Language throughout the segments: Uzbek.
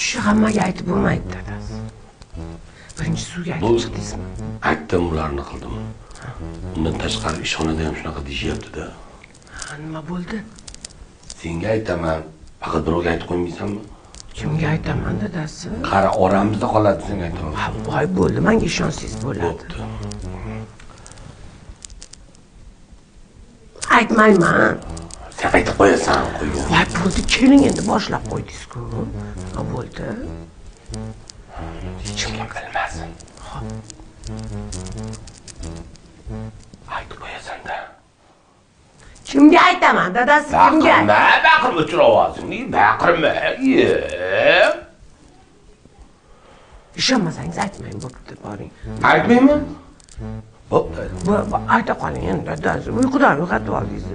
Tushni hammaga aytib bo'lmaydi, dadasi. Birinchi suvga aytib chiqdingizmi? Aytdim, ularni qildim. Undan tashqari ishxonada ham shunaqa deyishyapti-da. Ha, nima bo'ldi? Senga aytaman, faqat birovga aytib qo'ymaysanmi? Kimga aytaman, dadasi? Qara, oramizda qoladi, senga aytaman. Ha, voy bo'ldi, menga ishonsangiz bo'ladi. Bo'pti. Aytmayman. Sen aytib qo'yasan, qo'ygan. Voy bo'ldi, keling endi boshlab qo'ydingiz-ku. Nima bo'ldi? Hech kim bilmasin. Xo'p. Aytib qo'yasan-da. Kimga aytaman, dadasi, kimga? Baqirma, baqirma, o'chir ovozingni, baqirma. Ishonmasangiz aytmang, bo'pti, boring. Aytmaymi? Bo'pti. Ayta qoling endi, dadasi. Uyqudan uyg'otib oldingiz.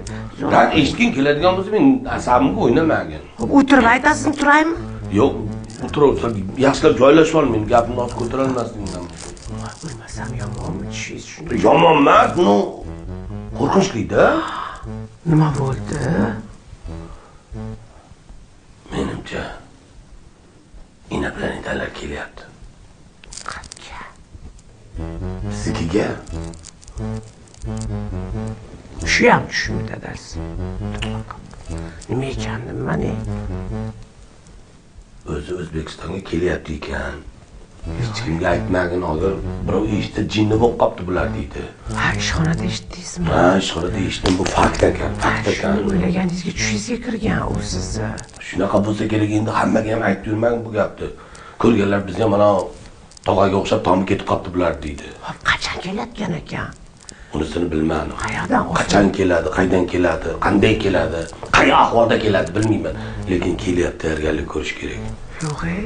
Dan eshitging keladigan bo'lsa, men asabimga o'ynamagin. Xo'p, o'tirib aytasizmi, turaymi? Yo'q, o'tirib, yaxshilab joylashib ol, men gapimni oz ko'tara olmasligimdan. O'lmasam yomonmi tushingiz shunday? Yomon emas, no, qo'rqinchli-da. Nima bo'ldi? Menimcha inoplanetalar kelyapti. Qayerga? Biznikiga. Shu ham tushmi, dadasi? Nima ekanini bilmani. O'zi O'zbekistonga kelyapti ekan. Hech kimga aytmagin, hozir birov eshitsa jinni bo'lib qopti bular deydi. Ha, ishxonada eshitdingizmi? Ha, ishxonada eshitdim, bu fakt ekan, fakt ekan. Shuni o'ylaganingizga tushingizga kirgan u sizni. Shunaqa bo'lsa kerak, endi hammaga ham aytib yurmang bu gapni. Ko'rganlar bizni ham mana tog'aga o'xshab tomi ketib qopti bular deydi. Hop, qachon kelayotgan ekan? Unisini bilmadim. Qayerdan? Qachon keladi, qaydan keladi, qanday keladi, qay ahvolda keladi bilmayman. Lekin kelyapti, tayyorgarlik ko'rish kerak. Yo'q-e.